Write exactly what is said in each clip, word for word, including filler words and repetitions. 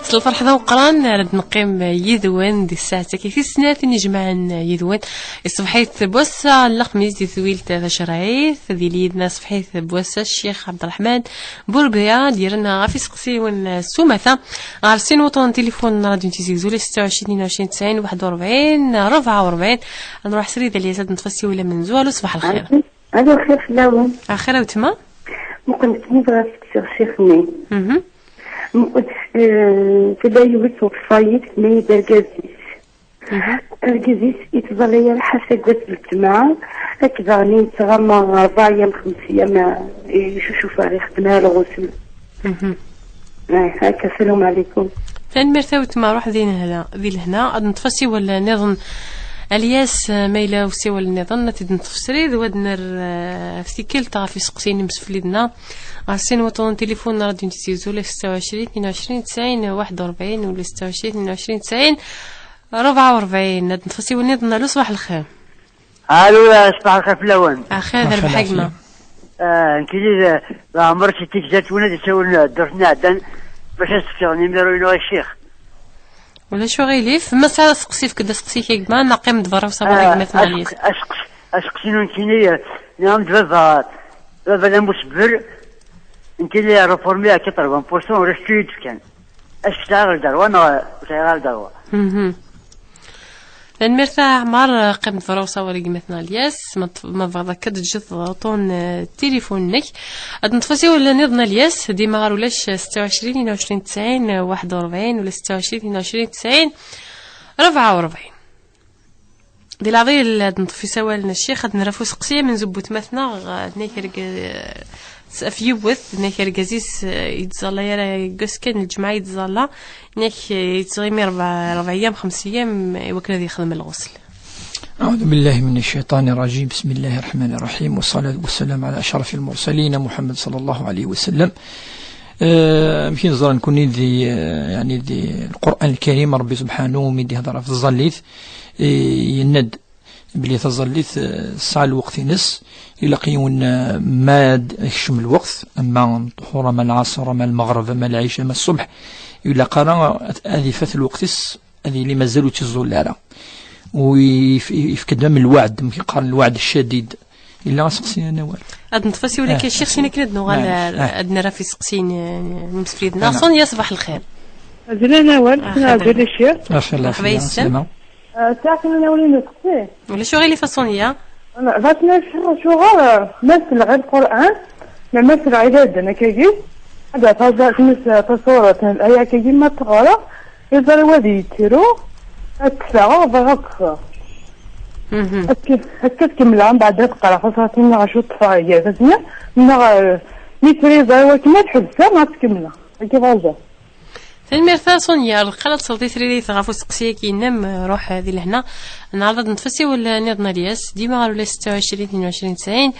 Lferḥ d ameqqran ara d-neqqim yid-wen di tsaɛet-agi tis snat i n-ijemɛen yid-wen. Iṣbeḥ-it n wass-a n lexmis di twilt tacerɛit, d yili yid-neɣ iṣbeḥ-it n wass-a Ccix Ɛebderreḥman Burbiya, d-yerren ɣef iseqsiwen s umata ɣer sin wuṭṭunen n tilifun n Radyu n Tizi Uzzu, setta u ɛecrin, tnin u ɛecrin, tesɛin, waḥed u rebɛin, rebɛa u rebɛin. Ad nruḥ srid Alyas ad neṭṭef asiwel amenzu. Alo, ṣbeḥ lxir. Alo, xir fell-awen. Axir a weltma. Muqel, nekni bɣiɣ ad seqsiɣ ccix-nni. Mhm. Muqel, eh, tella yiwet tweṣṣayit, tenna-yi-d argaz-is. Mhm. Argaz-is yettẓalla yal ḥaca deg wass n lǧemɛa, akked daɣen yettɣama rebɛa yyam, xemsa yyam, eh, yecucuf ar ixeddem ar lɣusl. Mhm. Eh, akka, salam ɛlikum. Tanemmirt a weltma, ruḥ di lehna, di lehna. Ad neṭṭef asiwel nniḍen. Alyas, eh, ma yella usiwel nniḍen, ad t-id-neṭṭef srid, u ad nerr, eh, ɣef tikkelt ɣef iseqsiyen imsefliden-a. Ɣer sin wuṭṭunen n tilifun n Radyu n Tizi Uzzu, setta u ɛecrin, tnin u ɛecrin, tesɛin, waḥed u rebɛin, u setta u ɛecrin, tnin u ɛecrin, tesɛin, rebɛa u rebɛin. Ad neṭṭef asiwel nniḍen. Alo, ṣbeḥ lxir. Alo, ṣbeḥ lxir fell-awen. Axir d rrbeḥ a gma. Ah, nekkini d, d Ɛmer si Tigzat, win ad isawlen ddurt-nni iɛeddan, bac ad s-fkeɣ nimiru-inu i ccix. Ulac uɣilif, ma sɛiɣ aseqsi, efk-d aseqsi-k a gma, neɣ qqim-d berra u ṣawer i gma-tneɣ Alyas. Aseqsi-inu nekkini, eh, nniɣ-am-d baba, baba d amusebber, nekkini réformé à quatre-vingts pour cent, ur as-tt-id-fkan. Acu sɛiɣ lderwa neɣ ur sɛiɣ ara lderwa? Mhm. Tanemmirt a Ɛmar, qqim-d berra u ṣawer i gma-tneɣ Alyas, ma t-, ma tebɣiḍ akka ad d-teǧǧeḍ uṭṭun, eh, tilifun-nnek. Ad neṭṭef asiwel nniḍen Alyas, dima ɣer ulac setta u ɛecrin, tnin u ɛecrin, tesɛin, waḥed u rebɛin, wala setta u ɛecrin, tnin u ɛecrin, tesɛin, rebɛa u rebɛin. Di leɛḍil ad neṭṭef isawalen a ccix, ad nerr ɣef useqsi amenzu n wetma-tneɣ, eh, nna-k argaz, eh, s-, ɣef yiwet, nna-k argaz-is, eh, yettẓalla yal ass kan lǧemɛa yettẓalla, nna-k, eh, yettɣimi rebɛa, rebɛa yyam, xemsa yyam, i wakken ad yexdem lɣusl. أعوذ بالله من الشيطان الرجيم. بسم الله الرحمن الرحيم. والصلاة والسلام على أشرف المرسلين محمد صلى الله عليه وسلم. Eh, amek i neẓra nekkni di, eh, yeɛni di Lqur'an Lkarim, Ṛebbi subḥanu mi d-ihdeṛ ɣef tẓallit, eh, yenna-d belli taẓallit, eh, tesɛa lweqt-ines, ilaq yiwen, eh, ma ad ikcem lweqt, ama ṭuḥur, ama lɛaṣer, ama lmeɣreb, ama lɛica, ama ṣṣubḥ, ilaq ara ad, ad ifat lweqt-is, ad yili mazal ur tt-iẓul ara. U yef-, yefka-d am lweɛd, amek i qqaren, lweɛd ccadid. Yella aseqsi a Nawal? Ad neṭṭef asiwel akka a ccix, sin akken ad nuɣal, eh, ad nerr ɣef iseqsiyen, eh, n yimsefliden. Sonia, ṣbeḥ lxir. Azul a Nawal, ah, ssneɣ xedem. Azul a ccix. Merḥba yes-m. Ah, sɛiɣ kan a Nawal yiwen useqsi. Ulac uɣilif a Sonia. Bɣiɣ ad ssneɣ acuɣer, eh, ma selleɣ i Lqur'an, ma, ma selleɣ i laden akkagi, ad d-tafeḍ tmes tasuret, aya akkagi ma teɣra, iẓri wa ad yettru, ad kkseɣ, bɣiɣ ad kkseɣ. Mhm. Akka, akka ad kemmleɣ, mbeɛd ad qqareɣ taṣatin neɣ acu ṭṭfeɣ gar-asen, neɣ, eh, mi tura iẓri wakken ad ḥebseɣ, ad tt-kemmleɣ. Akka bɣiɣ. Tanemmirt a Sonia, lqal ad tesleḍ i tririt ɣef useqsi-agi-inem, ruḥ di lehna. Neɛreḍ ad neṭṭef asiwel nniḍen Alyas, dima ɣer ula setta u ɛecrin, tnin u ɛecrin, tesɛin,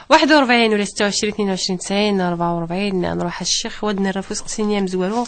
waḥed u rebɛin, ula setta u ɛecrin, tnin u ɛecrin, tesɛin, rebɛa u rebɛin, nruḥ a ccix, wa ad nerr ɣef useqsi-nni amezwaru.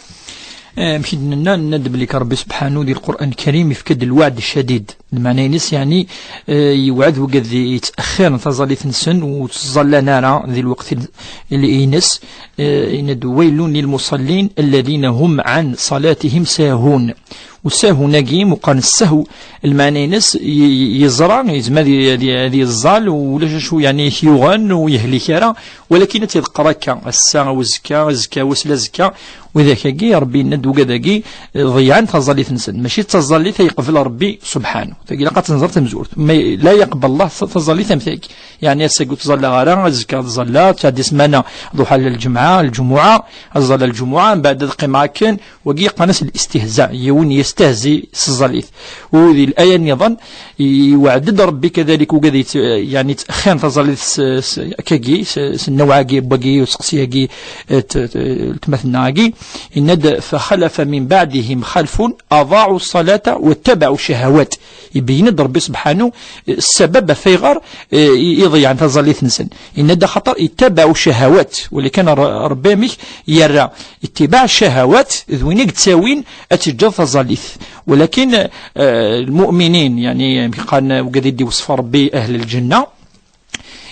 Eh, amek i d-nenna, nenna-d belli Ṛebbi subḥanu di Lqur'an Lkarim yefka-d lweɛd ccadid. Lmeɛna-ines, yeɛni, eh, yewɛed wigad yettexxiren taẓallit-nsen ur ttẓallan ara di lweqt-ines, eh, yenna-d: ويل للمصلين الذين هم عن صلاتهم ساهون. Usahun-agi, meqqar ssehw, lmeɛna-ines, y-, y-, yeẓra, yezmer ad y-, ad y-, ad yeẓẓal, ulac acu, yeɛni, i t-yuɣen, ur yehlik ara, walakin ad tt-iḍeqqer akka, ass-a, uzekka, azekka, wass n azekka, widak-agi, Ṛebbi yenna-d, wigad-agi, eh, ḍeyyɛen taẓallit-nsen. Mačči d taẓallit ay yeqbel Ṛebbi subḥanu. Tagi ilaq ad tt-nẓer tamezwarut. Ma la yaqbel Allah ta-, taẓallit am tagi. Yeɛni ass-agi ur ttẓallaɣ ara, azekka ad ẓallaɣ, tɛeddi ssmana, ḍuḥa lǧemɛa, lǧumuɛa, ad ẓallaɣ lǧumuɛa, mbeɛd ad qqimeɣ akken, wagi qqaren-as listihza, yiwen yestehzi s tẓallit. U di laya nniḍen, i-, iweɛd-d Ṛebbi kadalik ugad yett-, yeɛni yettexxir taẓallit s, s, akkagi, s, s nnawɛ-agi, n wagi, useqsi-agi, eh, t-, t-, tmatna-agi, yenna-d: فخلف من بعدهم خلف أضاعوا الصلاة واتبعوا الشهوات. Ibeyyen-d Ṛebbi subḥanu, eh, ssabab ɣef ayɣer, eh, i, i ḍeyyɛen taẓallit-nsen. Yenna-d: axaṭer اتبعوا الشهوات, walakin Ṛ-, Ṛebbi amek yerra ittibaɛ ccahawat d win i yettawin ad teǧǧeḍ taẓallit. Walakin, eh, lmu'minin, yeɛni, amek qqaren, wigad i d-iwesf Ṛebbi ahl lǧenna,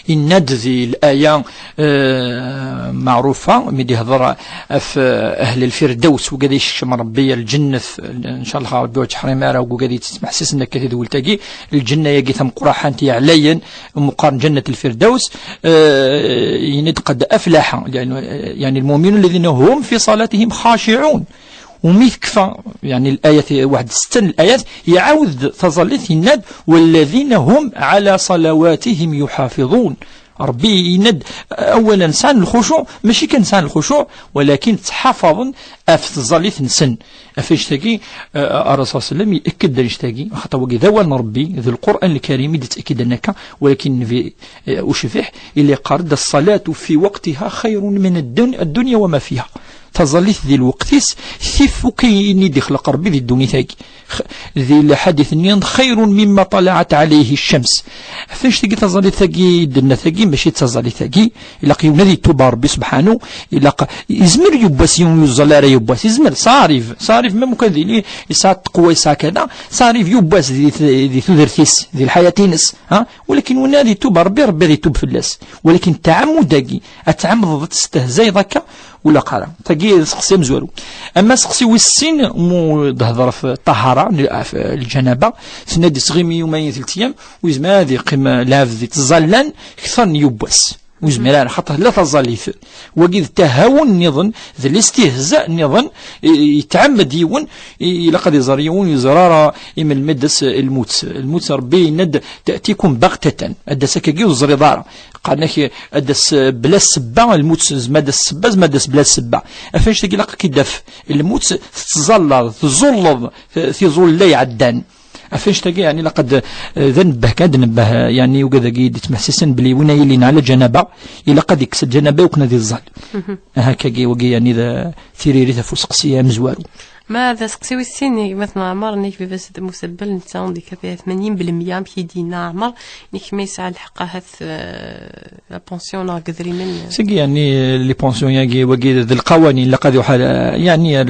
Yenna-d di laya, eh, meɛrufa, mi d-ihder ɣef, eh, ahl lfirdaws, wigad i yekcem Rebbi lǧennet, ncallah Rebbi ur ttḥrim ara, wigad yettmeḥsisen akka tidwelt-agi, lǧenna-agi tameqqraḥant yeɛlayen, meqqar ǧennet lfirdaws, eh, yenna-d qad aflaḥa, yani, yani lmuminun alladhina hum fi salatihim xaciɛun. Umi tekfa, yani, layat, waḥed setta n layat, iɛawed taẓallit, yenna-d: "Walladhina hum ɛala salawatihim yuḥafiḍun." Rebbi yenna-d, awalan, sɛan lxucuɛ, mačči kan sɛan lxucuɛ, walakin ttḥafaḍen ɣef tẓallit-nsen. Ɣef annect-agi, eh, Ṛṛasul ṣalla Llahu ɛalayhi wa sallam yekked-d annect-agi, axaṭer wagi d awal n Rebbi, d Lqur'an Lkarim i d-yettɛekkiden akka, walakin Nnbi, eh, ucbiḥ, yella yeqqar-d: "Ṣṣalatu fi waqtiha xayrun min ad-dun-, ad-dunya wa ma fiha." Taẓallit di lweqt-is, tif akk ayen i d-ixleq Rebbi di ddunit-agi. X-, di lḥadit-nni, xayrun mimma ṭalaɛat ɛalayhi ccams. Ɣef annect-agi, taẓallit-agi i d-tenna tagi, mačči d taẓallit-agi. Ilaq yiwen ad yettubar Rebbi subḥanu, ilaq, yezmer yiwwas yiwen yuẓal ara yiwwas, yezmer, ça arrive, ça arrive, même kan d yili yesɛa taqwa, yesɛa kada, ça arrive yiwwas di, di tudert-is, di lḥayat-ines, ha? Walakin win ad yettubar Rebbi, Rebbi ad yettub fell-as. Walakin ttɛamud-agi, ad tɛamdeḍ ad testehzayeḍ akka, ur ilaq ara. Tagi d aseqsi amezwaru. Ama aseqsi wis sin, mu d-hedreɣ ɣef ṭṭahara, ɣef lǧanaba, tenna-d isɣimi yumayen telt ayyam, u yezmer ad yeqqim lɛebd di tẓallan kter n yiwwas. U yezmer ara, xaṭer la taẓallit. Wagi d ttahawun nniḍen, d listihza nniḍen, i, i, yetɛemmed yiwen, i, ilaq ad iẓer yiwen, ur yeẓri ara i melmi ad d-tas lmut. Lmut, Rebbi yenna-d: "Ta'tikum baghtatan." Ad d-tas akkagi ur teẓriḍ ara. Qqaren-ak ad d-tas bla ssebba, lmut zma ad d-tas ssebba, zma ad d-tas bla ssebba. Ɣef annect-agi ilaq ad k-id-taf lmut, tettẓallaḍ, tẓulleḍ, t-, tiẓulla iɛeddan. Ɣef annect-agi, yeɛni, ilaq ad, eh, d anebbeh kan, ad nebbeh, eh, yeɛni, ugad-agi d-ittmeḥsisen belli win ay yilin ɛla lǧanaba, ilaq ad yekkes lǧanaba i wakken ad iẓẓal. Hakagi, wagi, yeɛni, d, eh, tiririt ɣef useqsi amezwaru. Ma d aseqsi wis sin, gma-tneɣ Ɛmer, nnig baba-s d Musebbel, netta handicapé tmanyin belmeyya, amek i d-yenna Ɛmer, nnig ma yesɛa lḥeqq ahat, eh, la pension neɣ deg idrimen. Seg yeɛni, les pensions-yagi, wagi d lqawanin, ilaq ad yuḥal, eh, yeɛni, ar,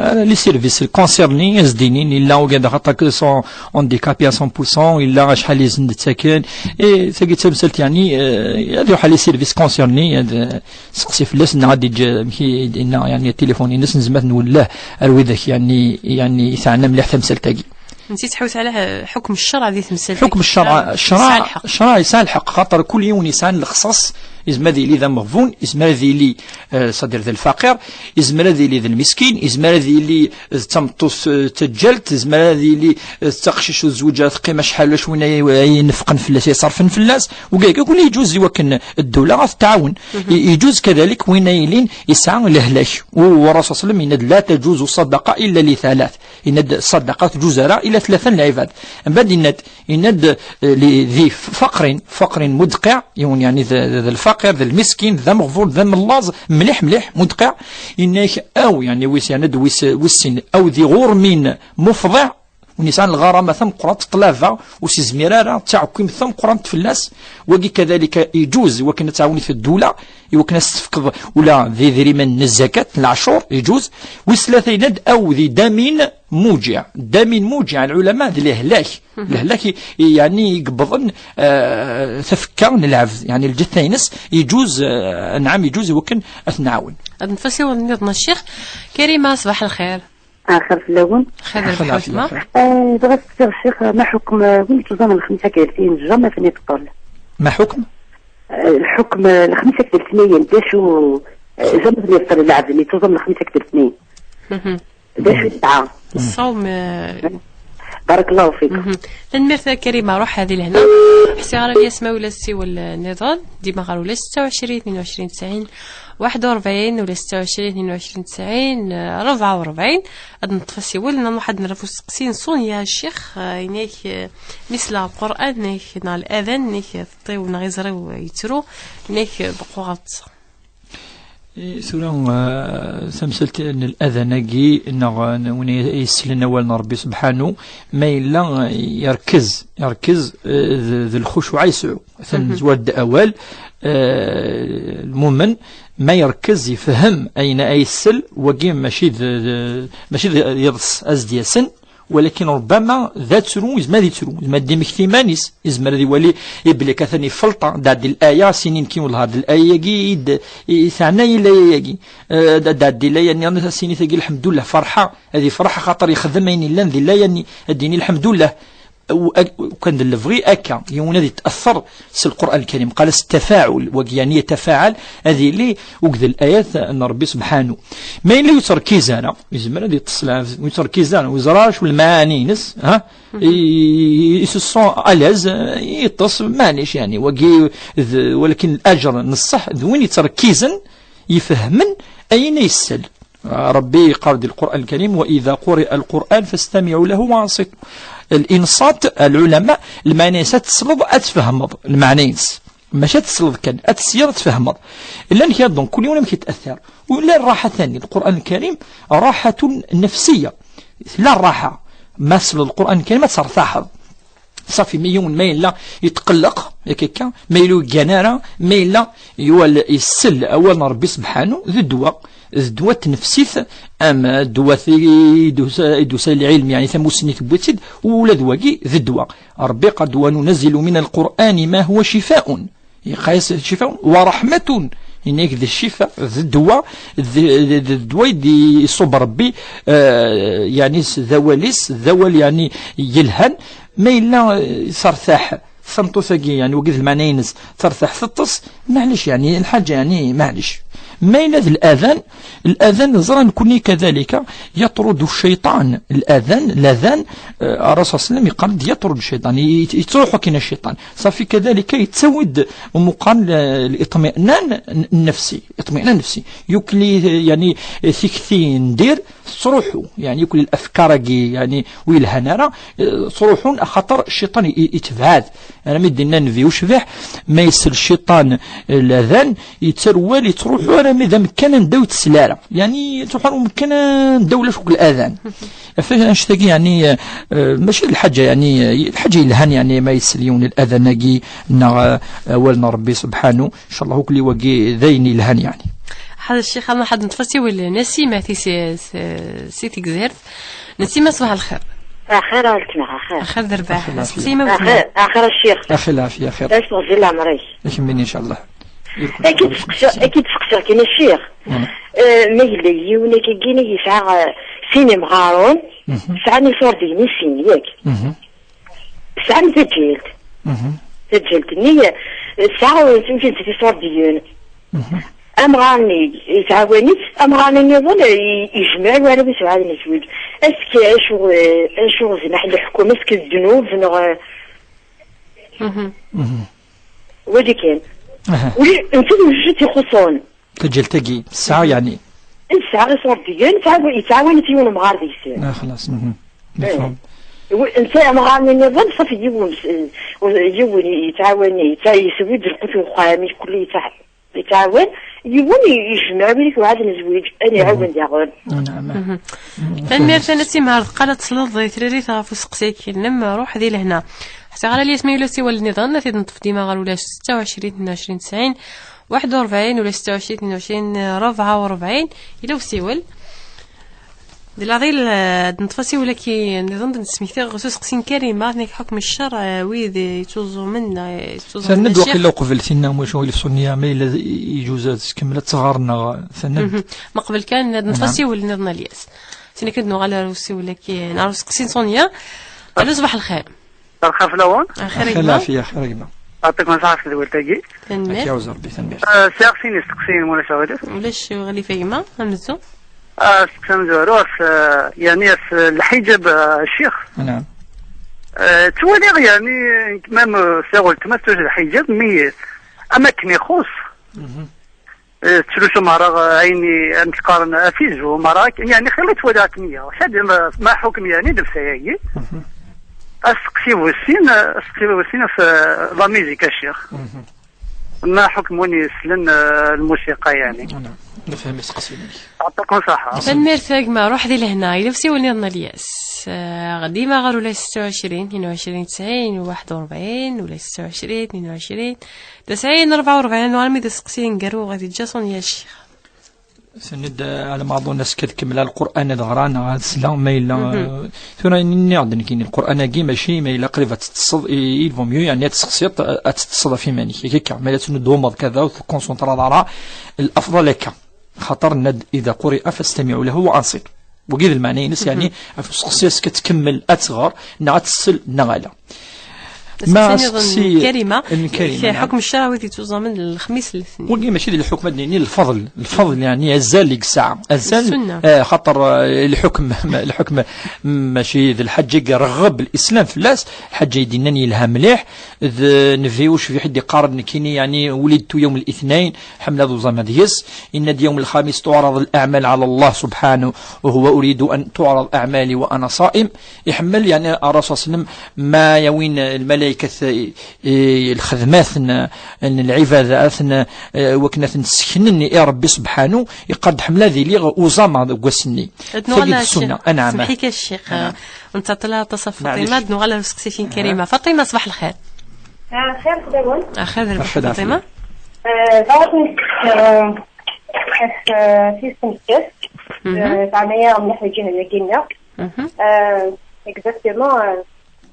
ar les services concernés, ad s-d-inin, illa ugad axaṭer que sont handicapés à cent pour cent, illa acḥal i sen-d-ttaken, et tagi d tamsalt, yeɛni, eh, ad yuḥal les services concernés, ad, eh, seqsi fell-as, neɣ ad d-yeǧǧ, amek i d-yenna, yeɛni, tilifun-ines, nezmer ad nwelleh ar widak, yeɛni, yeɛni, teɛna mliḥ tamsalt-agi. Netta yettḥewwis ɛla ḥukm ccreɛ di temsalt-agi. Ḥukm ccreɛ, ccreɛ, yesɛa lḥeqq. Ccreɛ yesɛa lḥeqq, xaṭer kul yiwen yesɛan lexṣaṣ, yezmer ad yili d ameɣbun, yezmer ad yili, eh, c'est-à-dire d lfaqir, yezmer ad yili d lmiskin, yezmer ad yili d tameṭṭut, eh, d taǧǧalt, yezmer ad yili, eh, d taqcict ur tezweǧ ara teqqim acḥal ulac win ay, ay ineffqen fell-as, ay iṣerfen fell-as, wigad akk yeǧǧuz i wakken ddula ad t-tɛawen. I-, yeǧuz kadalik win ay yilin yesɛa lehlak. U, u Ṛṛasul ṣalla Llahu ɛalayhi wa sallam yenna-d: "La taǧuzu ṣṣadaqa illa li thalat." Yenna-d ṣṣadaqa ur teǧǧuz ara illa tlata n lɛibad. Mbeɛd yenna-d, yenna-d, eh, li, di faqrin, faqrin mudqiɛ, yiwen yeɛni d, d, d lfaqir, d lmiskin, d ameɣbun, d amellaẓ, mliḥ, mliḥ, mudqiɛ. Yenna-ak aw, yeɛni wis, yeɛni d wis, wis sin, aw di ɣurmin mufḍiɛ, win yesɛan lɣarama tameqqrant, ṭṭlaba, ur s-izmir ara, d taɛekkimt tameqqrant fell-as. Wagi kadalika iǧuz i wakken ad tɛawen ddula, i wakken ad s-tefkeḍ ula d idrimen n zzakat, n leɛcur, iǧuz. Wis tlata yenna-d aw di damin muǧiɛ. Damin muǧiɛ, lɛulama d lehlak. Lehlak i, i, yeɛni i yewwḍen, eh, tafekka n lɛebd, yeɛni lǧetta-ines, iǧuz, eh, anɛam, iǧuz i wakken ad t-nɛawen. Ad nfasiwel nniḍen a Ccix. Karima, ṣbaḥ lxir. Axir fell-awen. Xir lḥekma. Eh, bɣiɣ ad sqsiɣ ccix, ma ḥukm, eh, win yettẓamen lxemsa akked tlata, jamais ad ten-ibeṭṭel. Ma ḥukm? Eh, lḥukm, eh, lxemsa akked tlata, d acu, eh, jamais ad ten-ibeṭṭel lɛebd, mi yettẓam lxemsa akked tlata. Mhm. D acu yesɛa? Ṣṣawm, eh, Barakallahu fikum. Mhm. Tanemmirt a Karima, ruḥ hadi lehna. Ḥsiɣ ara Lyas ma ula ssiwel, eh, niḍen, dima ɣer ula setta u ɛecrin, tnin u ɛecrin, tesɛin, waḥed u rebɛin, ula setta u ɛecrin, tnin u ɛecrin, tesɛin, eh, rebɛa u rebɛin. Ad neṭṭef asiwel, nruḥ ad nerr ɣef usteqsi n Sonia Ccix, eh, inek, eh, mi sla Lqur'an, inek, neɣ ladan, inek, eh, teṭṭiw neɣ iẓri-w, eh, yettru, inek, eh, beqquɣ ɣer ṭṭsa. I tura, eh, tamsalt n ladan-agi, neɣ, eh, win ay yeslen awal n Rebbi subḥanu, ma yella, eh, yerkez, yerkez, eh, d, d lxucuɛ yesɛu. Atan nezwar-d awal, eh, lmumen, ma yerkez, yefhem ayen ay yessel, wagi mačči d, d, mačči d yiḍes ad s-d-yasen, Walakin ṛubbama d atru, yezmer ad yettru, yezmer ad d-imekti iman-is, yezmer ad iwali belli atan ifelṭa, d ɛeddi laya, sini nekki wellah d laya-agi i d-, i, i teɛna i laya-agi. Eh, d, d ɛeddi laya-nni, sini tagi lḥemdullah, ferḥa, ad ifreḥ axaṭer yexdem ayen yellan di laya-nni, ad d-yini lḥemdullah. U-, ak-, kan d lebɣi akka, yiwen ad yet'athar s Lqur'an Lkarim. Qal-as tafaɛul, wagi yani yatafaɛal, ad yili akked layat n Ṛebbi subḥanu. Ma yella ur yetterkiz ara, yezmer ad yeṭṭes lɛebd, ur yetterkiz ara, ur yeẓra acu lmaɛani-ines, ha? I, i se sent à l'aise, yeṭṭes, maɛlic, yani, wagi d, walakin lajer n ṣṣeḥ, d win yetterkizen, ifehmen ayen ay yessal. Ṛebbi yeqqar di Lqur'an Lkarim: "وإذا قرئ القرآن فاستمعوا له وأنصتوا." L'inṣat, lɛulama, lmeɛna-ines ad tesleḍ, ad tfehmeḍ lmeɛna-ines. Maca ad tesleḍ kan, ad tesyiḍ, ad tfehmeḍ. Llan kra, donc, kul yiwen amek yett'athar. Ula ṛṛaḥa tani, Lqur'an Lkarim, ṛaḥatun nafsiyya. Tella ṛṛaḥa. Ma tesleḍ Lqur'an Lkarim, ad tertaḥeḍ. Safi, ma yiwen ma yella yetqelleq, yak akka, ma yella ur yeggan ara, ma yella yuɣal yessel awal n Ṛebbi subḥanu, d ddwa, d ddwa n tnefsit, am ddwa i d-, i d-tusa lɛilm, yani tamussni tewwi-tt-id, ula d wagi d ddwa. Ṛebbi qal-d: "وننزل من القرآن ما هو شفاء." Yeqqar-as: "شفاء ورحمة." Yenna-yak d ccifa, d ddwa, d, d, d ddwa i d-iṣubb Ṛebbi, eh, yani s d awal-is, d awal yani yelhan, ma yella, eh, tertaḥ tameṭṭut-agi, yani, wagi d lmeɛna-ines, tertaḥ teṭṭes, maɛlic, yani, lḥaǧa, yani, maɛlic. Ma yella d ladan, ladan, ẓran nekkni kadalika, yaṭrudu cciṭan, ladan, ladan, eh, Ṛṛasul ṣalla Llahu ɛalayhi wa sallam yeqqar-d yaṭrudu cciṭan, yet-, yettruḥu akin cciṭan. Safi kadalika yettawi-d umuqan l-, liṭmi'nan n-, nnefsi, iṭmi'nan nnefsi. Yukli, eh, yani, eh, tikti n dir, tettruḥu, yani, yakk lafkar-agi, yani, ur yelhan ara, eh, ttruḥun, axaṭer cciṭan i, i, itebɛad. Armi d-inna Nnbi ucbiḥ, ma yessel cciṭan, eh, ladan, yetterwal, yettruḥu armi d amekkan anda ur yettsel ara. Yani, yettruḥu ar umekkan anda ulac akk ladan. Ɣef annect-agi, yani, eh, eh, mačči d lḥaǧa, yani, eh, lḥaǧa yelhan, yani, ma yessel yiwen ladan-agi, neɣ, eh, awal n Ṛebbi subḥanu, Ncallah akk wagi d ayen yelhan, yani. Ḥader ccix, ama ḥad neṭṭef asiwel, Nasima ti si, si, si Tegzirt. Nasima, ṣbaḥ lxir. Axir a weltma, axir. Axir d rrbeḥ. Axir lɛafya. Seqsi ma weltma. Axir, axir a ccix. Axir lɛafya, axir. Ad s-teɣzi leɛmer-ik. Akemmin, ncallah. Ad k-id-seqsiɣ, ad k-id-seqsiɣ kan a ccix. Mm. Eh, ma yella yiwen akkagi i yesɛa, eh, sin imɣaren, mhm, sɛan iṣurdiyen i sin, yak? Mhm. Tesɛam taǧǧalt. Mhm. Taǧǧalt-nni, eh, tesɛa, eh, tewjed tiṣurdiyen. Mhm. Amɣar-nni yettɛawan-itt, amɣar-nni nniḍen, eh, i-, yejmeɛ i warraw-is bɛaden zwiǧ. Est-ce que acu, eh, acu zzmaḥ n leḥkem, est-ce que d ddnub neɣ, eh, mhm, mhm, wagi kan. Aha. Ula d netta d ujuj i t-ixuṣṣen. Taǧǧalt-agi, tesɛa, mhm, yeɛni? Tesɛa iṣurdiyen, yettɛawan-, yettɛawan-it yiwen umɣar deg-sen. Ah, xlaṣ, mhm. Eh. Nefhem. Wi-, netta amɣar-nni nniḍen, ṣafi yiwen, eh, yiwen yettɛawan, yettɛa-, yeswi-d lqut n uxxam, kulli yettɛa-, yettɛawan, yiwen i-, yejmeɛ win i tewɛed nezwiǧ, ad iɛawen daɣen. Ah, naɛam. Mhm. Mhm. Tanemmirt a Nasima, ar deqqal ad tesleḍ i tririt ɣef useqsi-agi-nnem, ruḥ di lehna. Ḥsiɣ ara Lyas ma yella usiwel nniḍen, ad t-id-neṭṭef dima ɣer ulac ستة وعشرين اثنين وعشرين تسعين واحد وأربعين ولا ستة وعشرين اثنين وعشرين أربعة وأربعين. Yella usiwel. Di leɛḍil, eh, ad neṭṭef asiwel-agi nniḍen, ad d-nesmekti ɣef useqsi n Karima, nek ḥukm ccer, eh, wid yettuẓumen, eh, yettuẓumen. Tenna-d waqila uqbel tinna, wacu ilef Sonia, ma yella yejuz ad tkemmel ad tɣer neɣ tenna-d. Mhm. Ma qbel kan, ad neṭṭef, naam, asiwel nniḍen a Lyas. Sin akken ad nuɣal ar usiwel-agi, ar useqsi n Sonia. Alo, ṣbaḥ lxir. Lxir fell-awen. Axir a gma. Lɛafya, axir a gma. Yeɛṭikum ṣṣeḥḥa ɣef tedwilt-agi. Tanemmirt. Ad k-iɛuzz Ṛebbi, tanemmirt. Eh, sɛiɣ sin isteqsiyen, ma ulac aɣilif. Ulac aɣilif a gma, amezzu. Ah, asteqsi amezwaru ɣef, eh, yeɛni ɣef, eh, lḥiǧab, eh, ccix. Naɛam. Eh, ttwaliɣ yeɛni, même, eh, sɛiɣ weltma tettwaj lḥiǧab, mi, eh, am akken ixuṣṣ. Mhm. Eh, tettlusu meṛṛa, eh, ayen i, amek qqaren, afizu, meṛṛa, yeɛni xilla ttwaliɣ akken-nni. Ḥad ma, ma ḥukm yeɛni lebsa-agi? Mhm. Asteqsi wis sin, eh, asteqsi wis sin ɣef, eh, la musique a ccix. Mhm. Ma ḥukm win yeslen, eh, lmusiqa yeɛni? Naɛam. Nefhem isteqsiyen-ik. Yeɛṭikum ṣṣeḥḥa. Tanemmirt a gma, ruḥ di lehna. Yella usiwel nniḍen a Lyas. Eh, dima ɣer ula ستة وعشرين اثنين وعشرين تسعين واحد وأربعين ولا ستة وعشرين اثنين وعشرين تسعين أربعة وأربعين، وعلى ميدا سقسي نقرو غادي تجا صونيا الشيخ. Tenniḍ, eh, ɛla ma aḍun ass-a ad kemmleɣ Lqur'an ad ɣreɣ neɣ ad sleɣ ma yella, eh, tura nniɣ-d nekkini Lqur'an-agi mačči ma yella qrib ad teṭṭseḍ, i, il vaut mieux, yeɛni ad tessexsiḍ, eh, ad teṭṭseḍ ɣef iman-ik. Akka, ma yella tnuddumeḍ kada ur tkunṣunṭraḍ ara, الأفضل akka. Xaṭer nniɣ-d إذا قرئ فاستمعوا له وأنصتوا. Wagi d lmeɛna-ines, yeɛni, ɣef useqsi ass-a ad tkemmel ad tɣer, neɣ ad tessel, neɣ ala. Ma aseqsi n Karima, n Karima, ḥukm ccṛeɛ wid yettuẓamen lexmis, letnin. Wagi mačči d lḥukm, ad nini lfeḍl, lfeḍl, yeɛni azal i yesɛa. Azal, eh, xaṭer, eh, lḥukm, lḥukm mačči d lḥaǧa i ireɣɣeb lislam fell-as, lḥaǧa i d-yennan yelha mliḥ, d Nnbi ucbiḥ i d-iqqaren nekkini, yeɛni, ولدت يوم الاثنين, ḥemmleɣ ad uẓameɣ deg-s, yenna-d يوم الخميس تعرض الأعمال على الله سبحانه وهو أريد أن تعرض أعمالي وأنا صائم. Iḥemmel, yeɛni, Ṛṛasul صلى الله عليه وسلم, ma yawin lmalaykat, eh, lxedmat n, n lɛibadat n, eh, wakken ad ten-sseknen i Ṛebbi subḥanu, iqqar-d ḥemmleɣ ad iliɣ uẓameɣ deg wass-nni. Tagi d ssunna. Anɛam. Semḥ-ik a ccix. Anɛam. Ur nettaṭṭal ara aṭas ɣef Faṭima, ad nuɣal ar useqsi-ik n Karima. Faṭima, ṣbeḥ lxir. Ah, xir fell-awen. Axir d lberka Faṭima. Eh, ẓriɣ-kem, eh, ɣef, eh, tis n tmes. Mhm. Eh, teɛna-yaɣ mliḥ lǧehd-agi-nneɣ. Mhm. Eh, exactement, eh,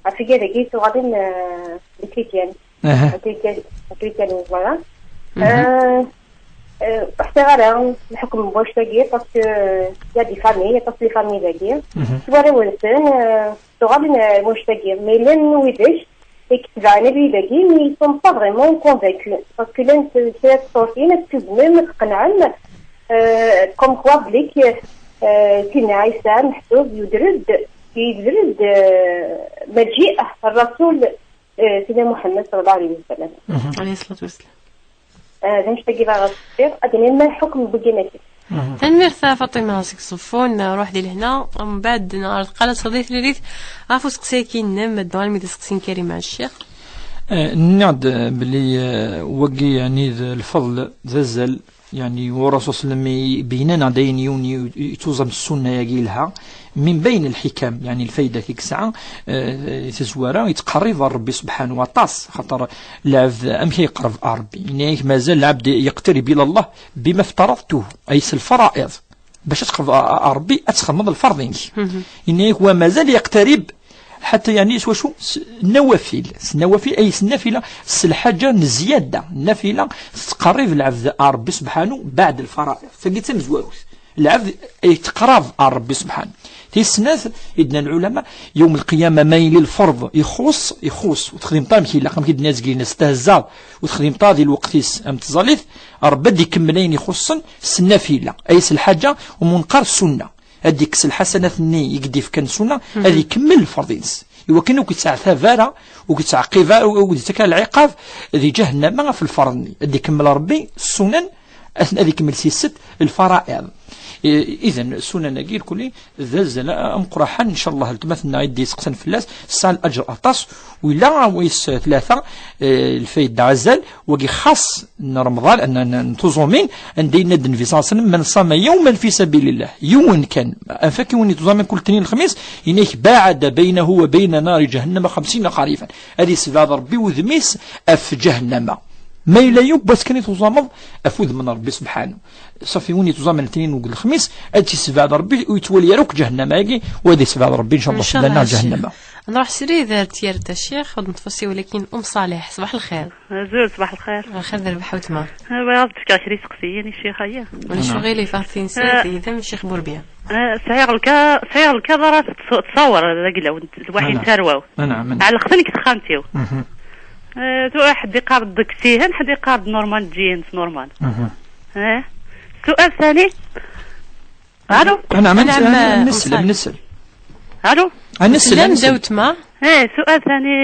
ɣef wigad-agi tuɣalin, eh, d ikritiyen. Aha. Akritiyen, akritiyen, voilà. Mhm. Eh, eh, ur ḥṣiɣ ara lḥukm n wannect-agi, parce que y a des familles, aṭas n les familles dagi. Mhm. S warraw-nsen, eh, tuɣalin, eh, wannect-agi. Mais llan widak i yetebɛen abrid-agi, mais ils sont pas vraiment convaincus. Parce que llan s-, kra n tṣurtin ad tt-tuzmem, ad tqenɛem, euh, comme quoi belli, euh, Sidna Ɛisa meḥsub yuder-d, yuder-d, euh, maǧiɛ Rasul, euh, Sidna Muḥemmed صلى الله عليه وسلم. Mhm. Alayhi ṣṣalatu wassalam. Eh, d anect-agi i bɣiɣ ad s-iniɣ, ad d-iniɣ ma lḥukm n wigi-nni. Mhm. Tanemmirt a Faṭima seg Ṣeffun, ruḥ di lehna, mbeɛd neɣ ar tqala txedmeḍ tiririt ɣef useqsi-agi-nnem, ad d-nuɣal mi d aseqsi n Karim a ccix. Eh, nniɣ-d, eh, belli, eh, wagi, yeɛni, d lfeḍl, d azal, yeɛni, u Rasul sallam i-, ibeyyen-aneɣ-d ayen yiwen i-, i-, yettuẓam s ssunna-agi yelha, min bayn lḥikam, yeɛni, lfayda i yesɛa, eh, tazwara, yettqerrib ɣer Ṛebbi subḥanahu wa taɛala, xaṭer lɛebd, amek ay yeqreb ɣer Ṛebbi? Yenna-yak mazal lɛebd yeqtarib ila Allah bima ftaradtuhu, ay s lfara'iḍ. Bac ad tqerrbeḍ ɣer, ɣer Ṛebbi, ad txedmeḍ lferḍ-inek. Mhm. Yenna-yak wa mazal yeqtarib, ḥatta yeɛni s wacu? S nawafil. S nawafil, ay s nnafila, s lḥaǧa n zzyada. Nnafila tettqerrib lɛebd ɣer Ṛebbi subḥanahu, beɛd lfara'iḍ. Tagi d tamezwarut. Lɛebd yettqerrab ɣer Ṛebbi subḥanahu. Tis snat, i d-nnan lɛulama, yawm lqiyama ma yili lferḍ ixuṣ, ixuṣ, ur texdimeḍ ara amek ilaq, amek i d-nnan azgen, testehzaḍ, ur texdimeḍ ara di lweqt-is am tẓallit, Ṛebbi ad d-ikemmel ayen ixuṣṣen s nnafila, ay s lḥaǧa, umi neqqar ssunna. Ad d-ikkes lḥasanat-nni i k-d-ifkan ssunna, ad ikemmel lferḍ-ines. Iwakken ur k-ittɛetab ara, ur k-ittɛeqqib ara, ur k-d-ittak ara lɛiqab, di ǧahennama ɣef lferḍ-nni. Ad d-ikemmel Ṛebbi ssunan, ad, ad ikemmel si sset lfara'iḍ. I-, idan, ssunan-agi irkelli d azal ameqqran, ncallah, weltma-tneɣ i d-yesteqsan fell-as, tesɛa laǧer aṭas, u yella wis tlata, eh, lfayda azal, wagi xas n Remḍan, n, n, n tuẓumin, anda yenna-d Nnbi ṣalla Llahu ɛalayhi wa sallam, من صام يوما في سبيل الله, yiwen kan, anef akk i win yettuẓamen kul letnin lexmis, yenna-k, باعد بينه وبين نار جهنم خمسين خريفا. Ad yessebɛed Ṛebbi udem-is ɣef ǧahennama. Ma yella yiwen n wass kan i tuẓameḍ ɣef udem n Ṛebbi subḥanahu. Ṣafi, win yettuẓamen letnin u lexmis, ad tt-yessebɛed Ṛebbi, ur yettwali ara akk ǧahennama-agi, u ad yessebɛed Ṛebbi, ncallah, fell-aneɣ ǧahennama. Nruḥ srid ar tyerret a ccix, ad neṭṭef asiwel akkin Umm Ṣaleḥ. Ṣbeḥ lxir. Azul, ṣbeḥ lxir. Lxir d rrbeḥ a weltma. Eh, bɣiɣ ad d-fkeɣ kra iseqsiyen i ccix-agi. Ulac aɣilif, ar tinsat, eh, yid-m Ccix Burbiya. Eh, sɛiɣ lka-, sɛiɣ lkaḍa ara tettṣ-, tettṣawar d aglaw, n lwaḥi n tarwa-w. Ɛelqeɣ-ten deg texxamt-iw. Mhm. Eh, tu-, ḥedd iqqar-d deg sihen, ḥedd iqqar-d normal, ǧihin s normal. Mhm. Eh, sual ثاني. Allô? Anɛam, anɛam, anɛam, nesel, nesel. Allô? Ah, nesel, nesel. Eh, sual ثاني,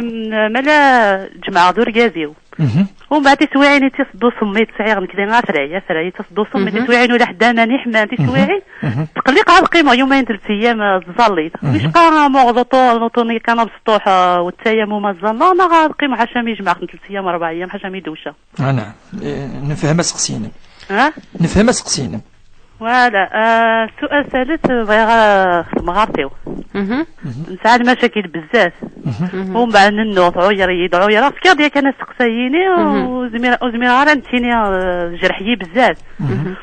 mhm, mm, mala ǧemɛeɣ d urgaz-iw. Mhm. Umbeɛd tiswiɛin i tt-iṣeddu usemmiḍ, sɛiɣ nekk di afray, afray i tt-iṣeddu usemmiḍ, mhm, tiswiɛin ula ḥedd aman iḥman tiswiɛin. Mhm. Mhm. Tqelliq ad qqimeɣ yumayen telt ayyam, eh, tẓallit. Mhm. Wicqa muɣ luṭu, luṭu-nni kan abesṭuḥ, eh, u ttayamum ad ẓalleɣ, neɣ ad qqimeɣ ḥaca mi jemɛeɣ-ten telt ayyam, rebɛa ayyam, ḥaca mi d-uwceɣ. Anɛam. Eh, nefhem aseqsi-inem. Ha? Nefhem aseqsi-inem. Voilà, eh, sual ثالث, bɣiɣ, eh, temɣart-iw. Mhm. Mhm. Nesɛa lmacakil bezzaf. Mhm. Mhm. Umbeɛd nennuɣ, tɛuyer-iyi-d, ɛuyer-iyi-d. Fkiɣ-d yakan aseqsi-agi-nni, mhm, ur zmireɣ, ur zmireɣ ara ad nettini, eh, jerḥeɣ-iyi bezzaf. Mhm. Mhm.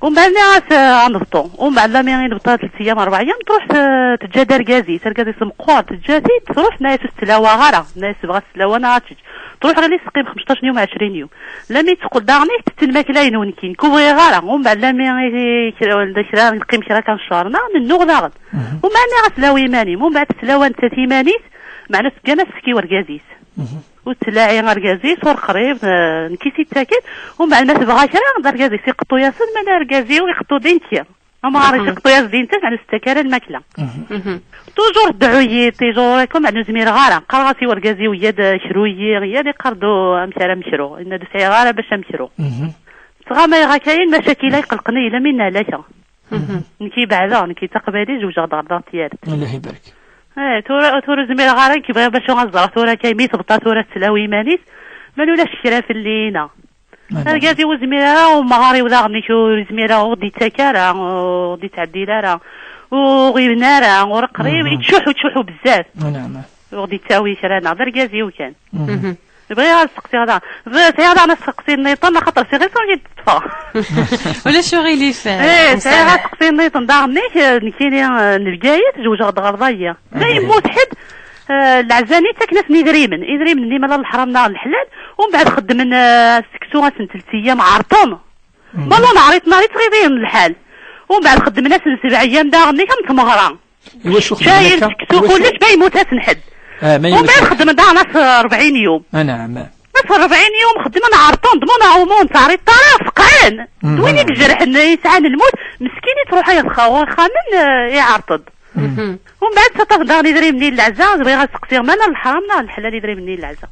ومن بعد ناس، آه، نبطو. ومن بعد لامي غير نبطها ثلاث ايام، اربع ايام، تروح، آه، تجا دا ركازيس، ركازيس مقور، تجا تيت، تروح ناس تسلاوى غارة، ناس بغا تسلاوى ناس تج. تروح غير تقيم خمسطاش يوم، عشرين يوم. لامي تقول داغني تتن ماكلا ينون كين، كوبري غارة. ومن بعد لامي غير كرا، ولا كرا نقيم كرا كان شهر، نا، ننوغ داغن. ومن بعد ناس سلاوى يماني، ومن بعد تسلاوى نتا تيمانيس، معنا سكانا سكي وركازيس. وتلاعي اركازيس ور قريب، آه، نكيسي تاكل. ومن بعد ما تبغى كرا، اركازيس يقطو ياسن، ما اركازي ويقطو دينتيا. اما غاري تقطو ياس دينتك، عن ستكارا الماكله. توجور دعويي، تيجور راكم عن زمير غارة. قراتي وركازي ويا دا شرويي، يا دي قردو امشارا مشرو، ان دسعي غارة باش امشرو. تغامي غا كاين مشاكل يقلقني الا من علاش. نكي بعدا، نكي تقبالي، زوجها دار دار تيارت. الله يبارك. ايه، تورا، تورا زميرة غارة كي بغا باش غنزرع، تورا كاين ميت بطا، تورا تسلاوي مانيس. ما نولاش كرا في اللينا. اركازي وزميرة ومغاري ولا غني شو زميرة، وغدي تاكارا، وغدي تعدي لارا، وغيبنارا، ورقريب، يتشوحوا، يتشوحوا بزاف. نعم. وغدي تاوي كرانا، اركازي وكان. بغيغ ad sseqsiɣ daɣen. Sɛiɣ daɣen ad sseqsiɣ nniḍen, axaṭer sɛiɣ ɣir tura i d-ṭṭfeɣ. Ulac aɣilif. Eh, sɛiɣ ad sseqsiɣ nniḍen daɣen, nek, eh, nekkini, eh, n Bgayet, zewǧeɣ-d ɣer Ḍayya. Ma yemmut ḥedd, eh, leɛzani ttaken-asen idrimen. Idrimen-nni mala leḥram neɣ leḥlal, umbeɛd xeddmen, eh, seksu asen telt ayyam ɛerṭen. Ma ur neɛriḍ neɣ ittɣiḍiyen lḥal. Umbeɛd xeddmen-asen sebɛ ayyam daɣen, nek am tmeɣra. Iwacu xedmen akka? Seksu kullec ma yemmut-asen ḥedd. Ah, ma yemmut. Umbeɛd xeddmen daɣen as rebɛin yum. Ah, naɛam. As rebɛin yum xeddmen ɛerṭen, d mon aɛumu n taɛriḍt ara feqɛen. D win i ijerḥen, yesɛan lmut, meskin i truḥ ay txawa ixxamen, eh, iɛerṭ-d. Umbeɛd ttaṭṭaf daɣen idrimen-nni n leɛza, bɣiɣ ad seqsiɣ, mana leḥram neɣ leḥlal idrimen-nni n leɛza?